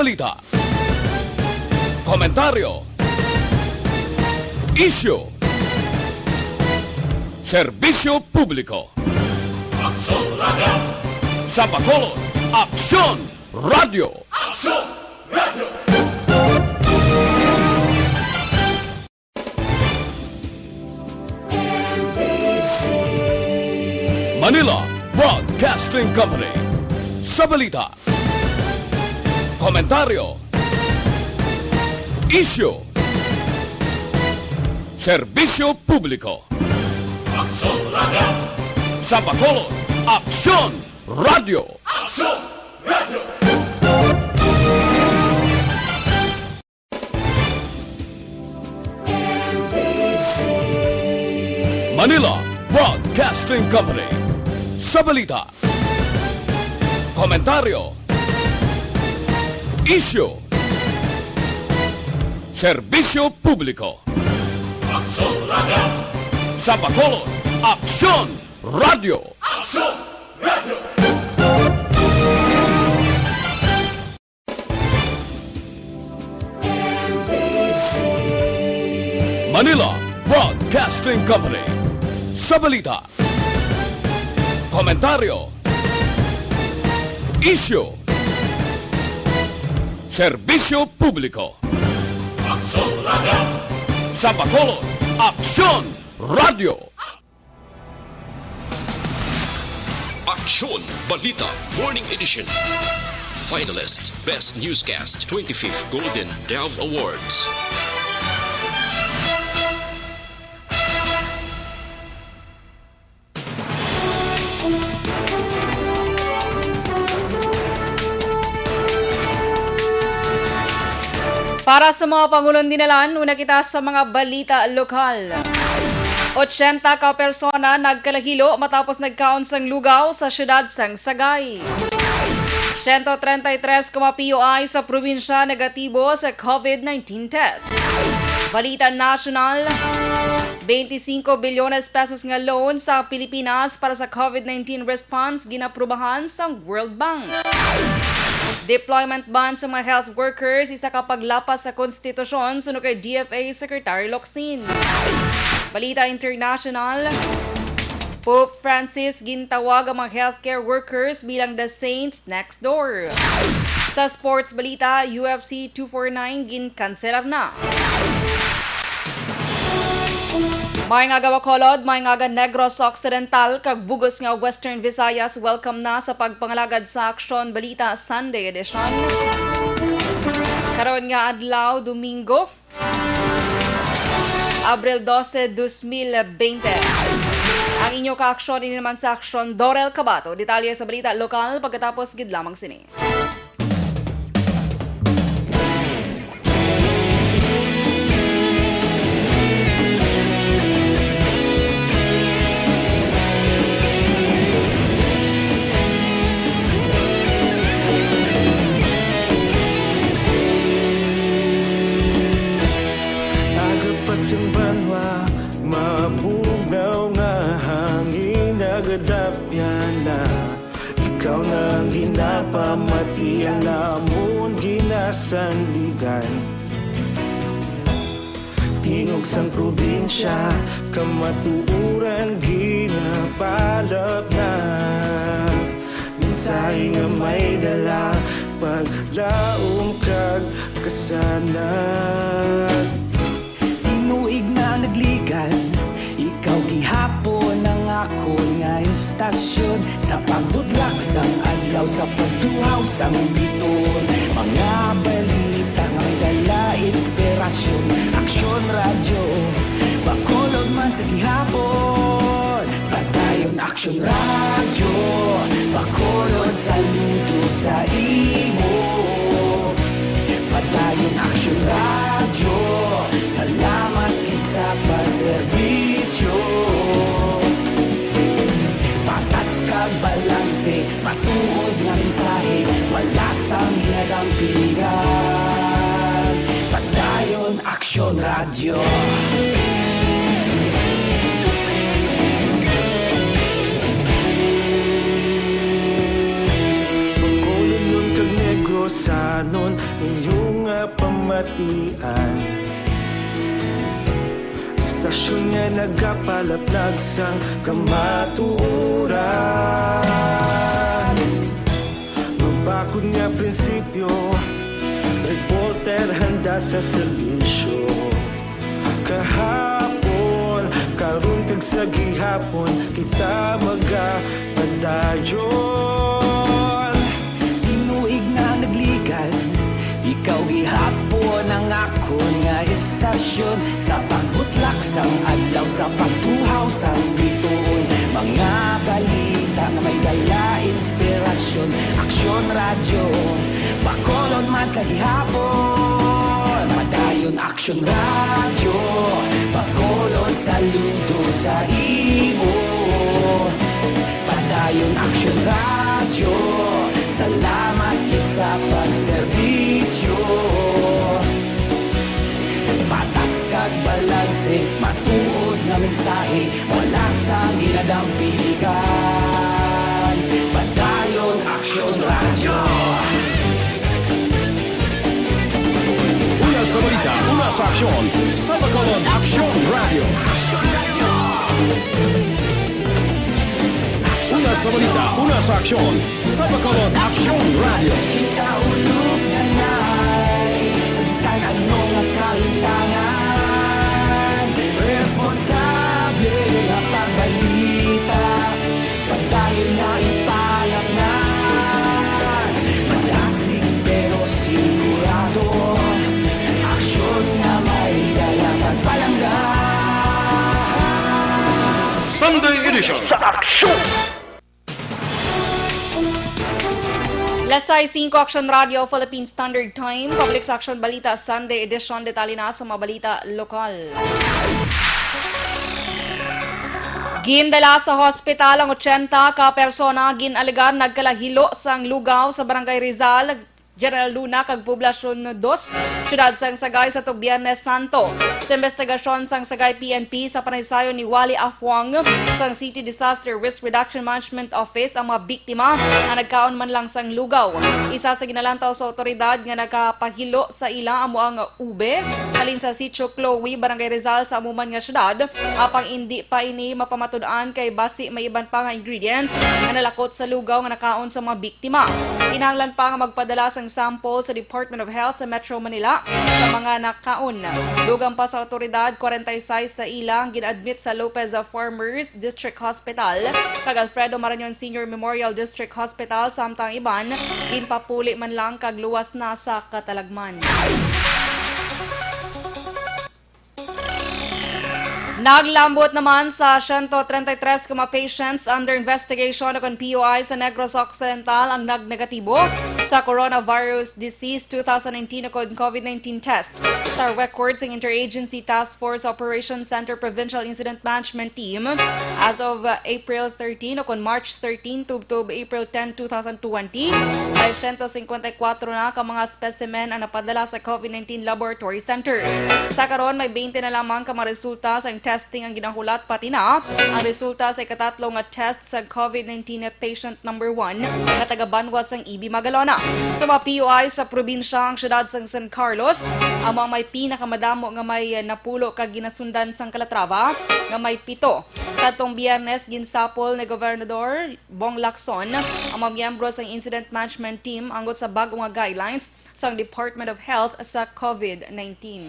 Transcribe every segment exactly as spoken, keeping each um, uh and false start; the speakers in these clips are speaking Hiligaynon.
Balita. Komentaryo. Isyu. Serbisyo publiko. Aksyon Radio. Sa Bacolod, Aksyon Radio. Aksyon Radio. Manila Broadcasting Company. Sa balita, komentaryo, isyu, serbisyo publiko. Aksyon Radio. Sa Bacolod, Aksyon Radio. Aksyon Radio. Manila Broadcasting Company. Sa balita, komentaryo, isyu, serbisyo publiko. Aksyon Radio. Sa Bacolod, Aksyon Radio. Aksyon Radio. Manila Broadcasting Company. Sa balita, komentaryo, isyu, serbisyo publiko. Aksyon Radio. Sa Bacolod, Aksyon Radio. Aksyon Balita Morning Edition. Finalist Best Newscast, twenty-fifth Golden Dove Awards. Para sa mga pangulo-dinalan, una kita sa mga balita lokal. Ochenta ka persona nagkalahilo matapos nagkaon sang lugaw sa siyudad sang Sagay. Siyento treinta y tres ka mga P U I sa probinsya negatibo sa COVID nineteen test. Balita nasyonal, twenty-five bilyones pesos nga loan sa Pilipinas para sa COVID nineteen response ginaprubahan sang World Bank. Deployment ban sa mga health workers, isa ka paglapas sa konstitusyon, suno kay D F A Secretary Locsin. Balita international, Pope Francis gintawag ang mga healthcare workers bilang the saints next door. Sa sports balita, U F C two forty-nine ginkanselar na. May nga aga Bacolod, may nga aga Negros Occidental, kag bugos nga Western Visayas, welcome na sa pagpangalagad sa Aksyon Balita Sunday Edition. Karon nga adlaw, Domingo, Abril dose, dos mil bente. Ang inyo kaaksyon ini naman sa Aksyon, Dorel Cabato. Detalye sa balita lokal pagkatapos gid lamang sini. Aga pa sing banwa, mabugnaw nga hangin nagadapyan na. Ikaw na ang ginapamati, ang amon ginasandigan. Tingog sang probinsya, kamatuoran ginapalapnag. Mensahe nga may dala, paglaom kag kasanag. Tinuig na nagligan, ikaw gihapon ang akon nga istasyon. Sa pagbudlak sang adlaw, sa pagtuhaw sang biton, mga balita nga may dala inspirasyon. Aksyon Radyo, Bacolod man sa gihapon. Padayon Aksyon Radyo, Bacolod, saludo sa imo. Padayon Aksyon Radyo, salamat gid sa pagserbisyo. Patas kag balanse, matuod nga mensahe, wala sang ginadampingan. Padayon Aksyon Radyo. Bacolodnon kag Negrosanon, Inyo nga pamatian, istasyon nga nagapalaplag sang kamatuoran. Mabakod nga prinsipyo, reporter handa sa serbisyo. Kahapon, karon kag sa gihapon, kita magapadayon. Tinuig na nagligad, ikaw gihapon ang akon nga istasyon. Sa pagbutlak sang adlaw, sa pagtuhaw sang bituon, mga balita nga may dala inspirasyon. Aksyon Radyo, Bacolod man sa gihapon. Padayon Aksyon Radyo, Bacolod, saludo sa imo. Padayon Aksyon Radyo, salamat gid sa pagserbisyo. Patas kag balanse, matuod nga mensahe, wala sang ginadampigan. Padayon Aksyon Radyo. Una sa balita, una sa aksyon, sa Bacolod Aksyon Radyo. Una sa balita, una sa aksyon, sa Bacolod Aksyon Radyo. Kita ulog na nay, sa bisan ano nga kahintangan, responsable nga pagbalita, padayon nga ipalapnan. Madasig pero sigurado, aksyon nga may dala kag palangga. Sunday Edition sa Aksyon. Las sais singko, Aksyon Radyo, Philippine Standard Time, Public sa Aksyon Balita, Sunday Edition. Detalye na sa mga balita lokal. Gindala sa hospital ang ochenta ka persona gin-alegar nagkalahilo sang lugaw sa Barangay Rizal, General Luna kag Poblacion Dos, siyudad sang Sagay sa tubong Biyernes Santo. Sa investigasyon sang Sagay P N P sa panaysayon ni Wally Afwang sang City Disaster Risk Reduction Management Office ang mga biktima nga nagkaon man lang sang lugaw. Isa sa ginalantaw sa awtoridad nga nakapahilo sa ila amo ang ube halin sa Sitio Chloe, Barangay Rizal sa amo man nga siyudad, apang indi pa ini mapamatud-an kay basi may iban pa nga ingredients nga nalakot sa lugaw nga nakaon sa mga biktima. Kinahanglan pa nga magpadala sang sample sa Department of Health sa Metro Manila sa mga nakaon. Dugang pa sa awtoridad, kwarenta y seis sa ila ang gin-admit sa Lopez Farmers District Hospital kag Alfredo Marañon Senior Memorial District Hospital, samtang iban ginpapuli man lang kag luwas na sa katalagman. Naglambot naman sa siyento treinta y tres ka mga patients under investigation o kon P U I sa Negros Occidental ang nagnegatibo sa coronavirus disease two thousand nineteen o kon COVID nineteen test. Sa record sang Interagency Task Force Operations Center Provincial Incident Management Team, as of, uh, April thirteen o kon March thirteen tubtob April ten, two thousand twenty, may siyento singkwenta y kwatro na ka mga specimen ang napadala sa COVID nineteen Laboratory Center. Sa karon, may twenty na lamang ka mga resulta sa testing ang ginahulat, pati na ang resulta sa ikatatlo nga test sa COVID nineteen patient number one nga taga-banwa sang E B Magalona. Sa mga P U I sa probinsya, ang siyudad sang San Carlos amo ang may pinakamadamo nga may napulo ka ginasundan sang Calatrava nga may pito. Sa atong Biyernes, ginsapol ni Gobernador Bong Lacson ang mga miyembro sang Incident Management Team anggot sa bag-o nga guidelines sang Department of Health sa COVID nineteen.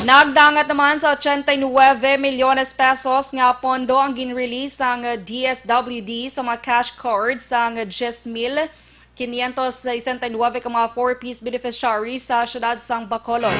Nagdangat naman sa ochenta y nuebe milyones pesos nga pondo ang gin-release sang D S W D sa mga cash cards sang diyes mil quinientos sesenta y nuebe ka mga four Ps beneficiaries sa siyudad sang Bacolod.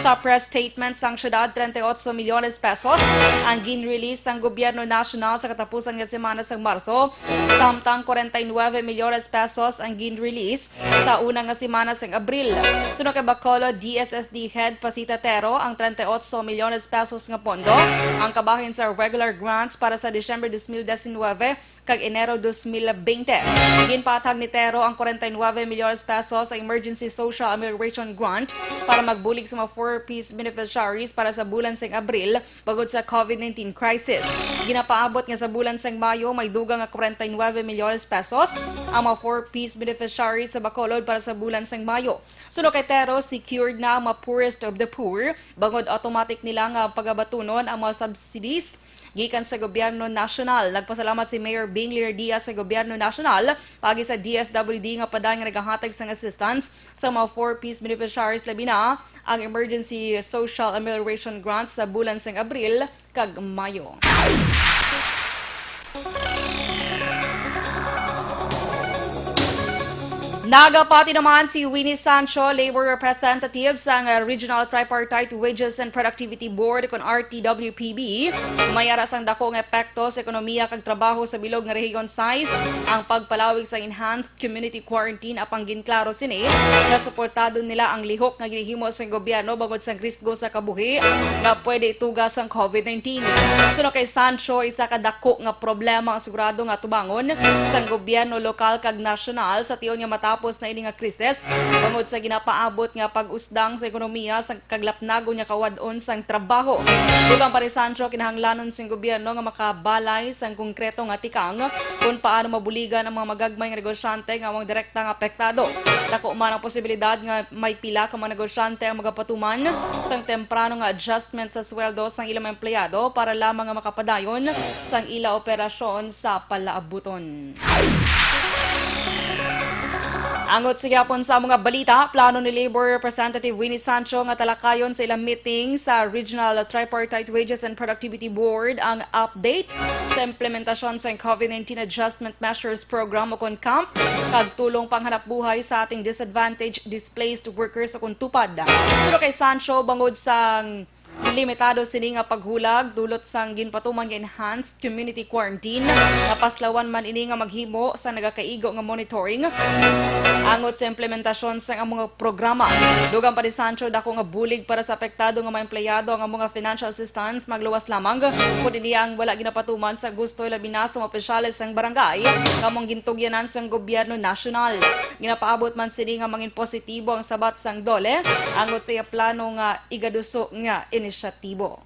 Sa press statement sang siyudad, treinta y ocho milyones pesos ang gin-release sang gobyerno nasyonal sa katapusan nga semana sang Marso, samtang kwarenta y nuebe milyones pesos ang gin-release sa una nga semana sang Abril. Suno kay Bacolod D S S D Head Pasita Tero, ang treinta y ocho milyones pesos nga pondo ang kabahin sa regular grants para sa December dos mil diecinuebe kag Enero dos mil bente. Ginpaathag ni Tero ang kwarenta y nuebe milyones pesos sa Emergency Social Amelioration Grant para magbulig sa mga four Ps beneficiaries para sa bulan sang Abril bangod sa COVID nineteen crisis. Ginapaabot nga sa bulan sang Mayo may dugang nga kwarenta y nuebe milyones pesos ang mga four Ps beneficiaries sa Bacolod para sa bulan sang Mayo. Suno kay Tero, secured na ang mga poorest of the poor bangod automatic nila nga pagabatunon ang mga subsidies gikan sa gobyerno nasyonal. Nagpasalamat si Mayor Bing Leonardia sa gobyerno nasyonal paagi sa D S W D nga padayon nga nagahatag sang assistance sa mga four Ps beneficiaries, labi na ang Emergency Social Amelioration Grants sa bulan sang Abril kag Mayo. Nagapati naman si Winnie Sancho, labor representative sang Regional Tripartite Wages and Productivity Board, kon R T W P B. May ara sang dako nga epekto sa ekonomiya kag trabaho sa bilog nga rehiyon sais ang pagpalawig sang enhanced community quarantine, apang ginklaro sini nga suportado nila ang lihok nga ginhimo sang gobyerno bangod sang risgo sa kabuhi nga pwede ituga sang COVID nineteen. Suno kay Sancho, isa ka dako nga problema ang sigurado nga atubangon sang gobyerno lokal kag nasyonal sa tion nga matapos na ini nga krisis bangod sa ginapaabot nga pag-usdang sa ekonomiya sa kaglapnagon nga kawad-on sang trabaho. Dugang pa ni Sancho, kinahanglanon sing gobyerno nga makabalay sang konkreto nga tikang kon paano mabuligan ang mga magagmay nga negosyante nga amo ang direkta nga apektado. Dako man ang posibilidad nga may pila ka mga negosyante ang magapatuman sang temprano nga adjustment sa sweldo sang ilang mga empleyado para lamang nga makapadayon sang ila operasyon sa palaabuton. Angot sa gihapon sa mga balita, plano ni Labor Representative Winnie Sancho nga talakayon sa ilang meeting sa Regional Tripartite Wages and Productivity Board ang update sa implementasyon sa COVID nineteen Adjustment Measures Program o kon CAMP kag tulong panghanapbuhay sa ating disadvantaged displaced workers o kon TUPAD. Suno kay Sancho, bangod sa limitado sini nga paghulag dulot sang ginpatuman nga enhanced community quarantine, napaslawan man ini nga maghimo sa nagakaigo nga monitoring angot sa implementasyon sang amo nga programa. Dugang pa ni Sancho, dako nga bulig para sa apektado nga mga empleyado ang amo nga financial assistance, magluwas lamang kon ini ang wala ginapatuman sa gusto, labi na sa mga opisyales sang barangay nga amo ang gintugyanan sang gobyerno nasyonal. Ginapaabot man sini nga mangin positibo ang sabat sang DOLE angot sa iya plano nga igaduso nga inisyatibo.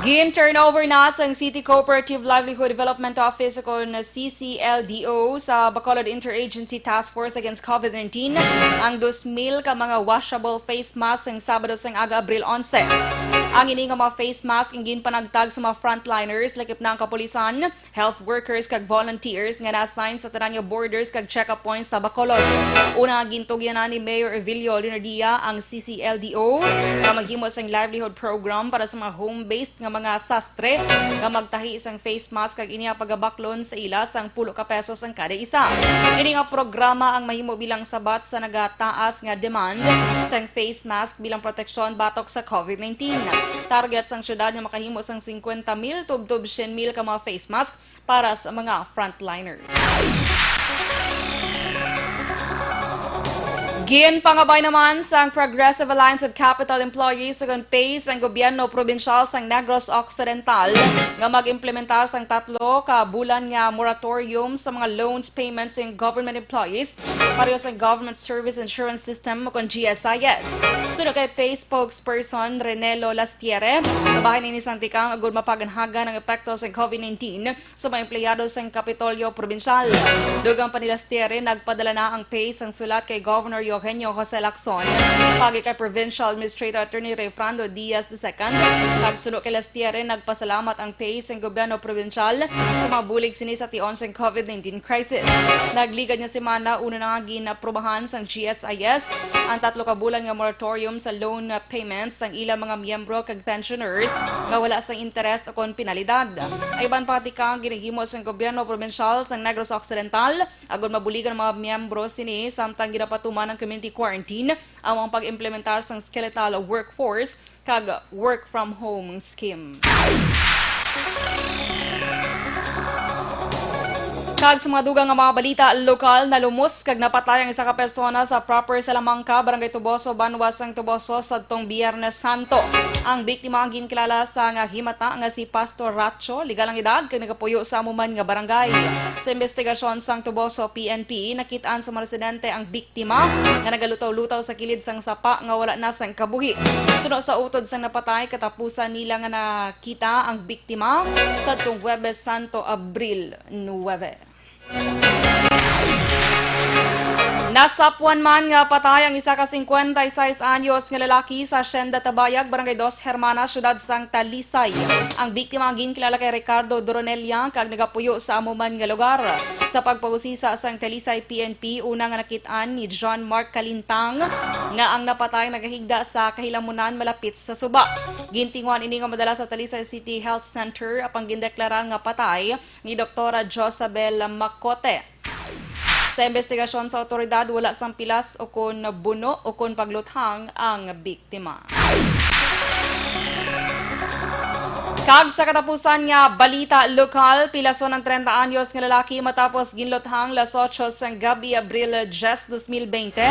Gin-turnover na sang City Cooperative Livelihood Development Office, kon C C L D O, sa Bacolod Interagency Task Force Against COVID nineteen ang dos mil ka mga washable face mask sang Sabado sang aga, Abril onse. Ang ini nga mga face mask ang ginpanagtag sa mga frontliners, lakip na ang kapulisan, health workers kag volunteers nga na-assign sa tanan nga borders kag check-up points sa Bacolod. Una, gintugyanan ni Mayor Evilio Leonardia ang C C L D O nga maghimo sang livelihood program para sa mga home-based nga mga sastre nga magtahi sang face mask kag ini ang pagabaklon sa ila sang pulo ka pesos ang kada isa. Ini nga programa ang mahimo bilang sabat sa nagataas nga demand sang face mask bilang proteksyon batok sa COVID nineteen. Target sang syudad nga makahimo sang singkwenta mil tubtob syen mil ka mga face mask para sa mga frontliners. Ginpangabay naman sang Progressive Alliance of Capital Employees, kon PACE, ang gobyerno probinsyal sang Negros Occidental nga mag-implementar sang tatlo ka bulan nga moratorium sa mga loans payments sang government employees pareho sa Government Service Insurance System, kon G S I S. Suno kay PACE spokesperson Renelo Lastiere, kabahin ini sang tikang agud mapaganhagan ang epekto sang COVID nineteen sa mga empleyado sang Kapitolyo Probinsyal. Dugang pa ni Lastiere, nagpadala na ang PACE sang sulat kay Governor Eugenio Jose Lacson, paagi kay Provincial Administrator Attorney Rayfrando Diaz the second. Kag suno kay Lastiere, nagpasalamat ang PACE sang gobyerno probinsyal sa mga bulig sini sa tion sang COVID nineteen crisis. Nagligad nga semana, una na nga ginaprobahan sang G S I S ang tatlo ka bulan nga moratorium sa loan payments sang ilang mga miyembro kag pensioners nga wala sang interest o kon penalidad. Ang iban pa nga tikang ginahimo sang gobyerno probinsyal sang Negros Occidental agud mabuligan ang mga miyembro sini, samtang ginapatuman ang community quarantine, ang pag-implementar sang skeletal workforce kag work from home scheme. Kag sa mga dugang nga mga balita lokal, nalumos kag napatay ang isa ka persona sa Proper Salamanca, Barangay Toboso, Banwa sang Toboso, sadtong Biyernes Santo. Ang biktima ang ginkilala sa nga himata nga si Pastor Racho, legal ang edad kag nagapuyo sa amo man nga barangay. Sa investigasyon sang Toboso P N P, nakit-an sa mga residente ang biktima nga nagalutaw-lutaw sa kilid sang sapa nga wala na sang kabuhi. Suno sa utod sang napatay, katapusan nila nga nakita ang biktima sadtong Huwebes Santo, Abril nuebe. Nasapwan man nga patay ang isa ka singkwenta y seis anyos nga lalaki sa Hacienda Tabayag, Barangay Dos Hermanas, siyudad sang Talisay. Ang biktima ang ginkilala kay Ricardo Doronella kag nagapuyo sa amo man nga lugar. Sa pagpausisa sang Talisay P N P, una nga nakit-an ni John Mark Kalintang nga ang napatay nagahigda sa kahilamunan malapit sa suba. Gintinguhan ini nga madala sa Talisay City Health Center, apang gindeklarar nga patay ni Doktora Josabel Macote. Sa investigasyon sa awtoridad, wala sang pilas o kon buno o kon pagluthang ang biktima. Kag sa katapusan nga balita lokal, pilason ang treinta anyos nga lalaki matapos ginluthang las ocho sang gabi, Abril diyes, dos mil bente,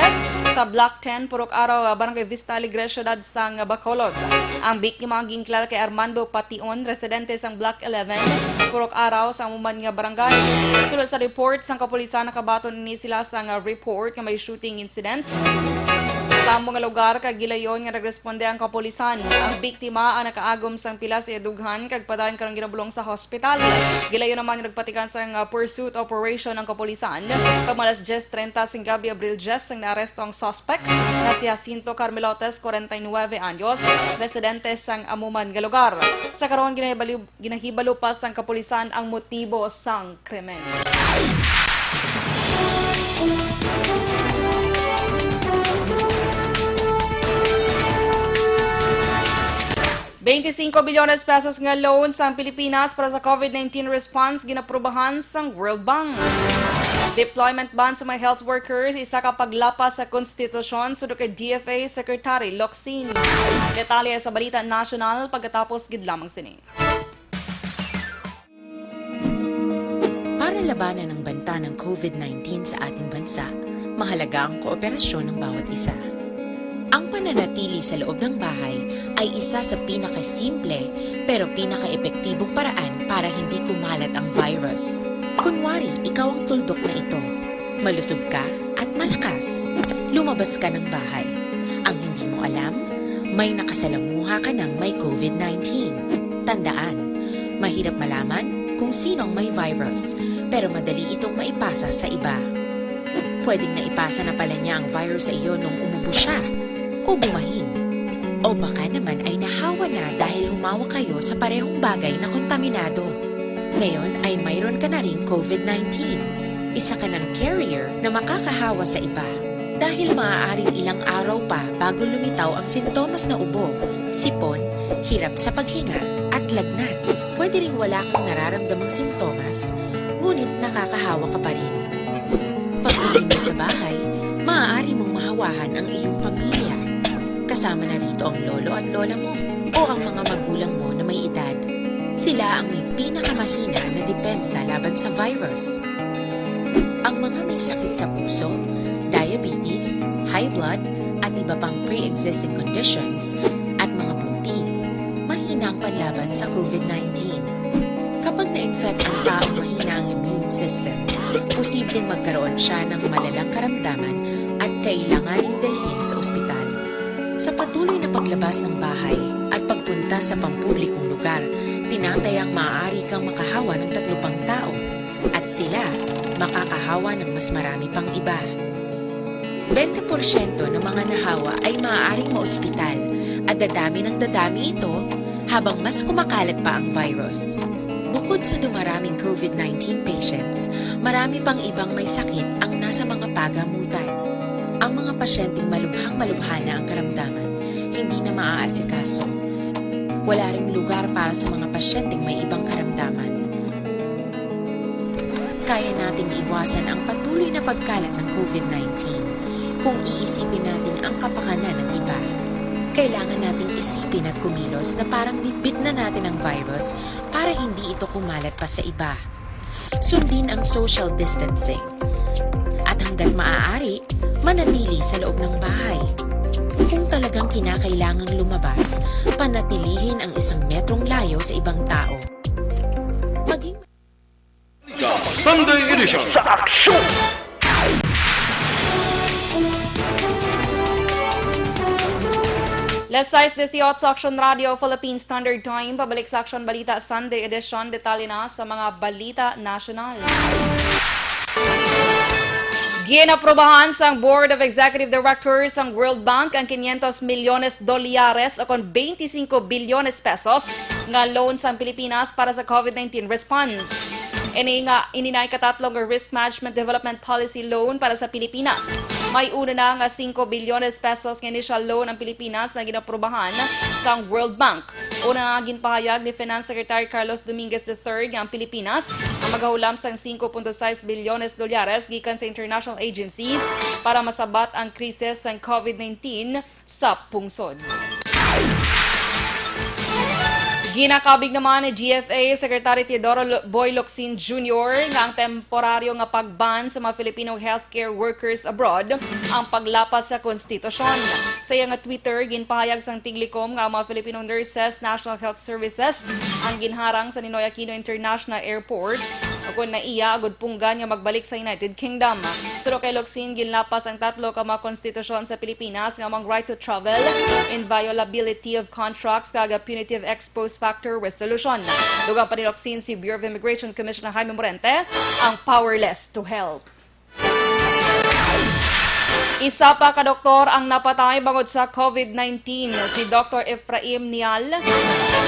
sa Block ten, Purok Araw, Barangay Vista Alegre, siyudad sang Bacolod. Ang biktima ang ginkilala kay Armando Pation, residente sang Block eleven, Purok Araw, sa amo man nga barangay. Suno sa report sang kapulisan, nakabaton ini sila sang report nga may shooting incident sa amo nga lugar, kag gilayon nga nagresponde ang kapulisan. Ang biktima ang nakaagom sang pilas sa iya dughan kag padayon karon ginabulong sa hospital. Gilayon naman nga nagpatikan sang pursuit operation ang kapulisan. Pag mga alas diyes treinta sing gabi, Abril diyes, sang naaresto ang suspect nga si Jacinto Carmelotes, kwarenta y nuebe anyos, residente sang amo man nga lugar. Sa karon, ginahibali-, ginahibalo pa sang kapulisan ang motibo sang krimen. Bente singko bilyones pesos nga loan sang Pilipinas para sa COVID nineteen response ginaprubahan sang World Bank. Deployment ban sa mga health workers, isa ka paglapas sa konstitusyon, suno kay D F A Secretary Locsin. Detalye sa balita nasyonal pagkatapos gid lamang sini. Para labanan ang banta ng COVID nineteen sa ating bansa, mahalaga ang kooperasyon ng bawat isa. Ang pananatili sa loob ng bahay ay isa sa pinakasimple pero pinakaepektibong paraan para hindi kumalat ang virus. Kunwari, ikaw ang tuldok na ito. Malusog ka at malakas. Lumabas ka ng bahay. Ang hindi mo alam, may nakasalamuha ka ng may COVID nineteen. Tandaan, mahirap malaman kung sino ang may virus, pero madali itong maipasa sa iba. Pwedeng naipasa na pala niya ang virus sa iyo nung umubo siya o bumahin. O baka naman ay nahawa na dahil humawak kayo sa parehong bagay na kontaminado. Ngayon ay mayroon ka na ring COVID nineteen. Isa ka ng carrier na makakahawa sa iba. Dahil maaaring ilang araw pa bago lumitaw ang sintomas na ubo, sipon, hirap sa paghinga, at lagnat. Pwede ring wala kang nararamdamang sintomas, ngunit nakakahawa ka pa rin. Pag-uwi mo sa bahay, maaari mong mahawahan ang iyong pamilya. Kasama na rito ang lolo at lola mo o ang mga magulang mo na may edad. Sila ang may pinakamahina na depensa laban sa virus. Ang mga may sakit sa puso, diabetes, high blood, at iba pang pre-existing conditions, at mga buntis, mahina ang panlaban sa COVID nineteen. Kapag na-infect ang taong mahina ang immune system, posibleng magkaroon siya ng malalang karamdaman at kailanganing dalhin sa ospital. Sa patuloy na paglabas ng bahay at pagpunta sa pampublikong lugar, tinatayang maaari kang makahawa ng tatlo pang tao at sila makakahawa ng mas marami pang iba. Bente porsyento ng mga nahawa ay maaaring maospital at dadami ng dadami ito habang mas kumakalat pa ang virus. Bukod sa dumaraming COVID nineteen patients, marami pang ibang may sakit ang nasa mga pagamutan. Ang mga pasyenteng malubhang-malubha na ang karamdaman, hindi na maaasikaso. Wala ring lugar para sa mga pasyenteng may ibang karamdaman. Kaya nating iwasan ang patuloy na pagkalat ng COVID nineteen kung iisipin natin ang kapakanan ng iba. Kailangan nating isipin at kumilos na parang bitbit na natin ang virus para hindi ito kumalat pa sa iba. Sundin ang social distancing. At hanggat maaari, manatili sa loob ng bahay. Kung talagang kinakailangang lumabas, panatilihin ang isang metrong layo sa ibang tao. Maging Sunday Edition sa Aksyon! Las sais dieciocho, Aksyon Radio, Philippine Standard Time. Pabalik sa Aksyon Balita Sunday Edition. Detalye na sa mga balita nasyonal. Ginaprobahan sang Board of Executive Directors sang World Bank ang quinientos milyones dolyares o kon twenty-five bilyones pesos nga loan sang Pilipinas para sa COVID nineteen response. Ini nga, ini na ikatatlo nga risk management development policy loan para sa Pilipinas. May una na nga singko bilyones pesos nga initial loan ang Pilipinas na ginaprobahan sang World Bank. Una nga ginpahayag ni Finance Secretary Carlos Dominguez the third nga ang Pilipinas ang magahulam sang singko punto sais bilyones dolyares gikan sa international agencies para masabat ang krisis sang COVID nineteen sa pungsod. Ginakabig naman ni G F A Secretary Teodoro Lo-, Boy Locsin Junior nga ang temporaryo nga pag-ban sa mga Filipino healthcare workers abroad ang paglapas sa konstitusyon. Sa iya nga Twitter, ginpahayag sang Tiglikom nga ang mga Filipino nurses, National Health Services ang ginharang sa Ninoy Aquino International Airport kon naiya agud punggan nga magbalik sa United Kingdom. Suno kay Locsin, ginlapas ang tatlo ka mga konstitusyon sa Pilipinas nga among right to travel, inviolability of contracts, kag punitive ex post facto resolution. Dugang pa ni Locsin, si Bureau of Immigration Commissioner Jaime Morente ang powerless to help. Isa pa ka doktor ang napatay bangod sa COVID nineteen, si Doctor Efraim Nial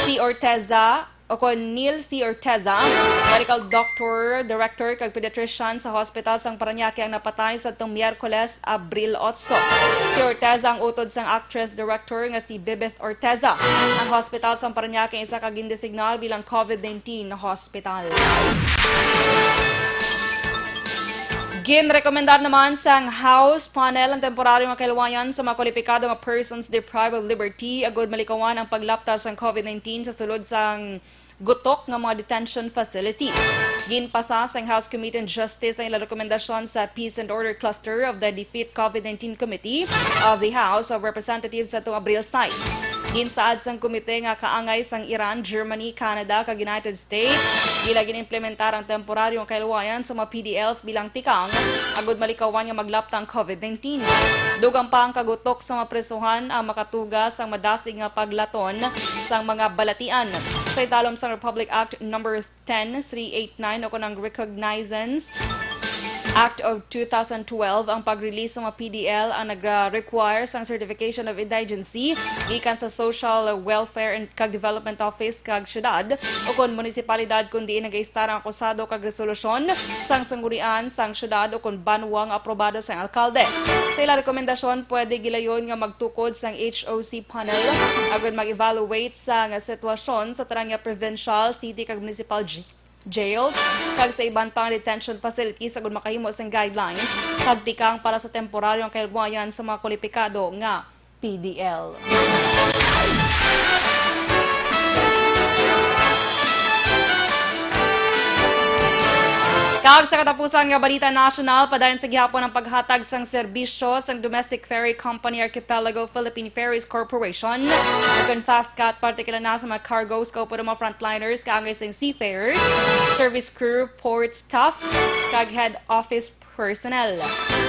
C. Orteza, o kon Neil C. Orteza, medical doctor, director, kag pediatrician sa hospital sang Parañaque ang napatay sadtong Miyerkules, Abril otso. Si Orteza ang utod sang actress director nga si Bebeth Orteza. Ang hospital sang Parañaque isa ka gindesignar bilang COVID nineteen hospital. Ginrekomendar naman sang House panel ang temporaryo nga kahilwayan sa mga kwalipikado nga persons deprived of liberty agud malikawan ang paglapta sang COVID nineteen sa sulod sang gutok nga mga detention facilities. Ginpasa sang House Committee on Justice ang ilang rekomendasyon sa Peace and Order Cluster of the Defeat COVID nineteen Committee of the House of Representatives sa tuong Abril sais. Ginsaad sang komite nga kaangay sang Iran, Germany, Canada, kag United States, ila gin-implementar ang temporaryong kahilwayan sa mga P D Ls bilang tikang agud malikawan nga maglapta ang COVID nineteen. Dugang pa ang kagutok sa mga presohan ang makatuga sang madasig nga paglaton sang mga balatian. Sa idalom sang Republic Act Number ten three eight nine o kon ang Recognizance Act of two thousand twelve, ang pag-release sa mga P D L ang nagra-require sang certification of indigency gikan sa Social Welfare and kag Development Office kag syudad o kon munisipalidad, kon diin nagaistar ang akusado kag resolusyon sang sanggunian sang syudad o kon banwa nga aprobado sang alkalde. Sa ila rekomendasyon, pwede gilayon nga magtukod sang H O C panel agud mag-evaluate sang sitwasyon sa tanan nga provincial, city, kag municipal j-, jails, kag sa iban pang detention facilities agud makahimo sing guidelines kag tikang para sa temporaryong kahilwayan sa mga kwalipikado nga P D L. Kag sa katapusan nga balita nasyonal, padayon sa gihapon ang paghatag sang serbisyo sang Domestic Ferry Company Archipelago Philippine Ferries Corporation, o kon FASTCAT, partikular na sa mga cargos, kaupo ang mga frontliners, kaangay sang seafarers, service crew, port staff, kag head office personnel.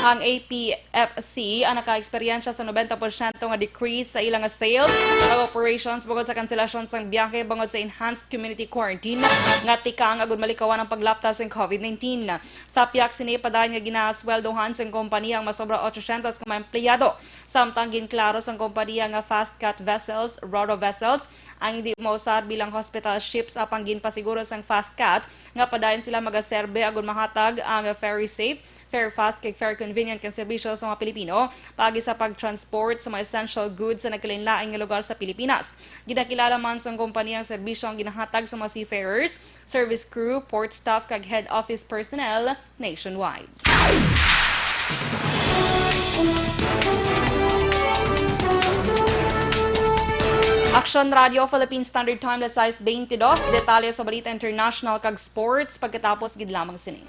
Ang A P F C ang nakaeksperyensya sa nobenta porsyento nga decrease sa ila nga sales kag operations bangod sa kanselasyon sang biyahe bangod sa enhanced community quarantine nga tikang agud malikawan ang paglapta sang COVID nineteen. Sa pihak sini, padayon nga ginasweldohan sang kompanya ang masobra otsosyentos ka mga empleyado. Samtang ginklaro sang kompanya nga FASTCAT vessels, ro-ro vessels, ang hindi mausar bilang hospital ships, apang ginpasiguro sang FASTCAT nga padayon sila magaserbe agud mahatag ang ferry safe, fare fast, kag fare convenient nga serbisyo sa mga Pilipino paagi sa pag-transport sa mga essential goods sa nagkalainlain nga lugar sa Pilipinas. Ginakilala man sang kompanya ang serbisyo ang ginahatag sa mga seafarers, service crew, port staff, kag head office personnel nationwide. Aksyon Radio Philippine Standard Time, alas sais beintidos. Detalye sa balita international kag sports pagkatapos gid lamang sini.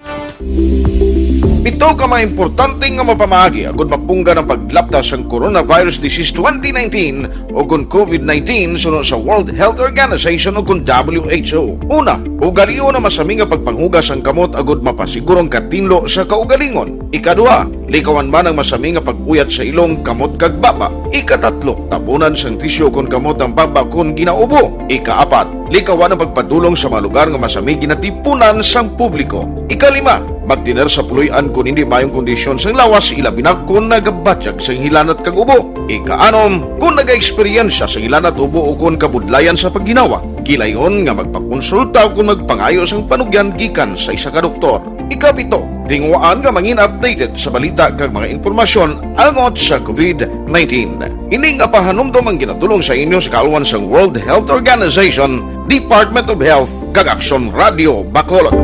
Pito ka mga importante nga mapamaagi agud mapunggan ang paglapta sang coronavirus disease twenty nineteen o kon covid nineteen suno sa World Health Organization o kon W H O. Una, ugalion ang masami nga pagpanghugas sang kamot agud mapasiguro ang katinlo sa kaugalingon. Ikaduha, likawan man ang masami nga pag-uyat sa ilong, kamot kag baba. Ikatatlo, tabunan sang tisyu kon kamot ang baba kon ginaubo. Ikaapat, likawan ang pagpadulong sa mga lugar nga masami ginatipunan sang publiko. Ikalima, magtener sa puloy-an kon hindi maayong kondisyon sang lawas, ilabi na kon nagabatyag sang hilanat kag ubo. Ikaanom, kon nagaeksperyensya sang hilanat, ubo o kon kabudlayan sa pagginawa, gilayon nga magpakonsulta o kon magpangayo sang panugyan gikan sa isa ka doktor. Ikapito, tinguhaan nga mangin updated sa balita kag mga impormasyon angot sa covid nineteen. Ini nga pahanumdom ang ginadulong sa inyo sa kaalwan sang World Health Organization, Department of Health, kag Aksyon Radio Bacolod.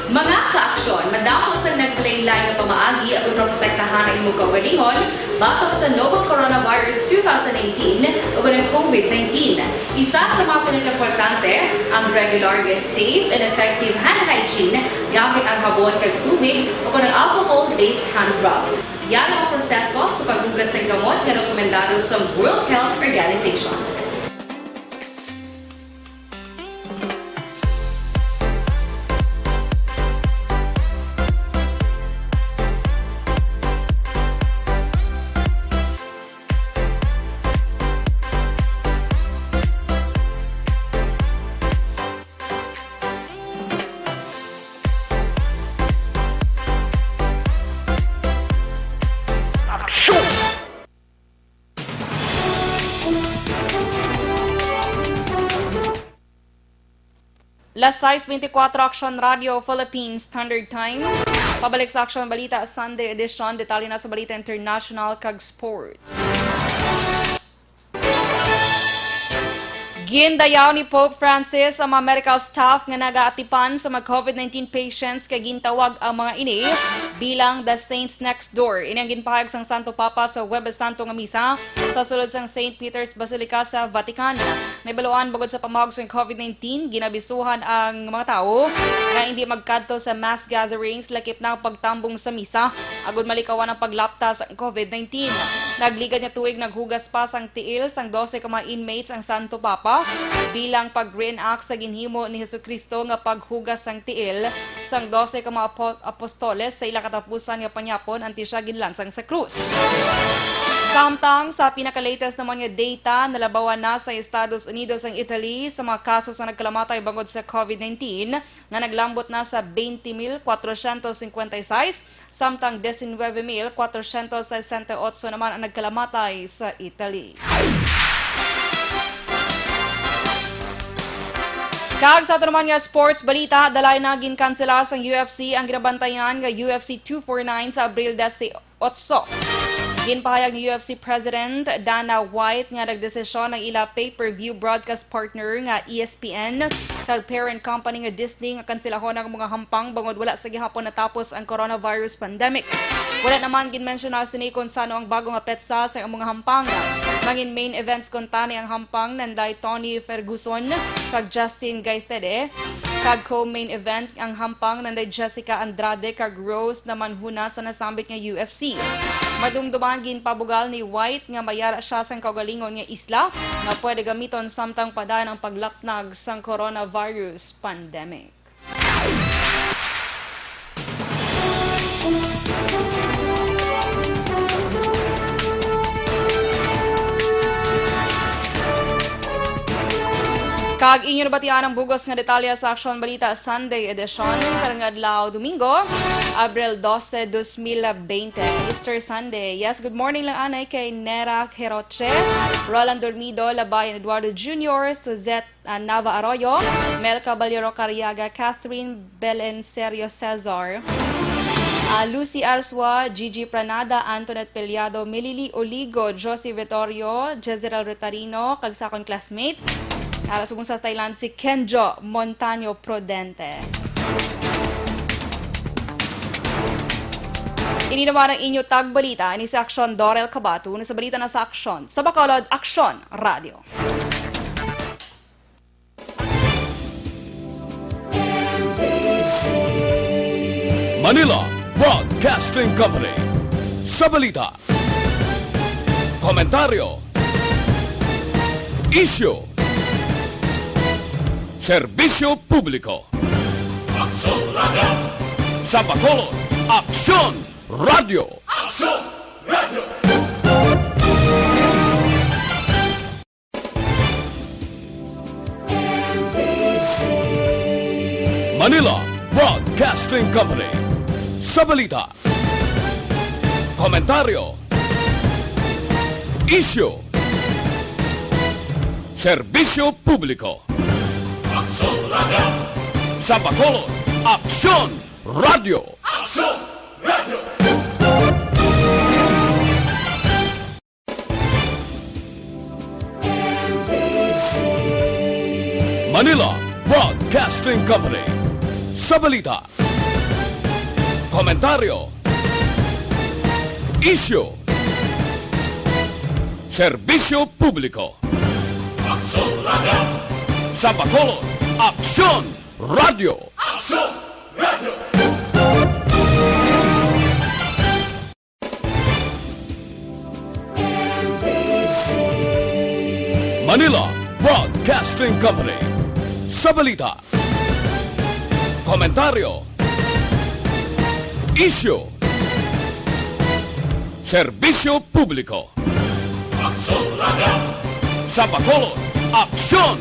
Mga ka-aksyon, madamo sang naglain-lain nga pamaagi aron maprotektahan ang imo kaugalingon batok sa novel coronavirus two thousand nineteen o kon ang covid nineteen. Isa sa mga pinakaimportante ang regular nga safe and effective hand hygiene gamit ang habon kag tubig o kon ang alcohol-based hand rub. Yara ang proseso sa paghugas sang kamot nga rekomendado sa World Health Organization. Las sais beintikwatro, Aksyon Radio Philippine Standard Time. Pabalik sa Aksyon Balita Sunday Edition. Detalye na sa balita international kag sports. Gindayaw ni Pope Francis ang mga medical staff nga nagaatipan sa mga covid nineteen patients kag gintawag ang mga ini bilang the saints next door. Ini ang ginpahayag sang Santo Papa sa Huwebes Santo nga misa sa sulod sang Saint Peter's Basilica sa Vatican. Nahibaluan bangod sa pamahog sang covid nineteen, ginabisuhan ang mga tawo nga hindi magkadto sa mass gatherings, lakip na ang pagtambong sa misa, agud malikawan ang paglapta sang covid nineteen. Nagligad nga tuig naghugas pa sang tiil sang dose ka mga inmates ang Santo Papa bilang pag-reenact sa ginhimo ni Jesucristo nga paghugas sang tiil sang dose ka mga apo-, apostoles sa ila katapusan nga panyapon antes siya ginlansang sa krus. Samtang sa pinaka-latest naman nga data, nalabawan na sa Estados Unidos ang Italy sa mga kaso sa nagkalamatay bangod sa covid nineteen, nga naglambot na sa twenty mil kwatrocientos cincuenta y seis, samtang diecinueve mil kwatrocientos sesenta y ocho naman ang nagkalamatay sa Italy. Kag sa ato naman nga sports balita, dalay na ginkansela sang U F C ang ginabantayan nga U F C two forty-nine sa Abril dieciocho. Ginpahayag ni U F C President Dana White nga nagdesisyon ang ila pay-per-view broadcast partner nga E S P N kag parent company nga Disney nga kanselahon ang mga hampang bangod wala sa gihapon natapos ang coronavirus pandemic. Wala naman ginmensyona sini kon sano ang bago nga petsa sa mga hampang. Mangin main events kuntani ang hampang nanday Tony Ferguson kag Justin Gaithede, kag co-main event ang hampang nanday Jessica Andrade kag Rose Namajunas sa nasambit nga U F C. Madumduman, ginpabugal ni White nga mayara siya sang kaugalingon nga isla nga pwede gamiton samtang padayon ang paglapnag sang coronavirus pandemic. Kag inyo nabatian ang bug-os nga detalye sa Aksyon Balita Sunday Edition karong adlaw Domingo, Abril doce, dos mil bente, Easter Sunday. Yes, good morning lang anay kay Nera Heroche, Roland Dormido, Labayan Eduardo Junior, Suzette ah, Nava Arroyo, Mel Caballero Cariaga, Catherine Belen Serio Cesar, ah, Lucy Arsua, Gigi Pranada, Antoinette Peliado, Melili Oligo, Josie Vittorio, Jezreel Retarino, kag sa akon classmate, ara subong sa Thailand, si Kenjo Montaño Prudente. Ini naman ang inyo tagbalita, ini si Aksyon Dorel Cabato, sa balita na sa Aksyon. Sa Bacolod, Aksyon Radio. Manila Broadcasting Company. Sa balita, komentaryo, isyu, serbisyo publiko. Aksyon Radio. Sa Bacolod, Aksyon Radio. Aksyon Radio. Manila Broadcasting Company. Sa balita, komentaryo, isyu, serbisyo publiko. Aksyon Radio. Sa Bacolod, Aksyon Radio. Aksyon Radio. Manila Broadcasting Company. Sa balita, komentaryo, isyu, serbisyo publiko. Aksyon Radio. Sa Bacolod, Aksyon Radio. Aksyon Radio. Manila Broadcasting Company. Sa balita, komentaryo, isyu, serbisyo publiko. Aksyon Radio. Sa Bacolod, Aksyon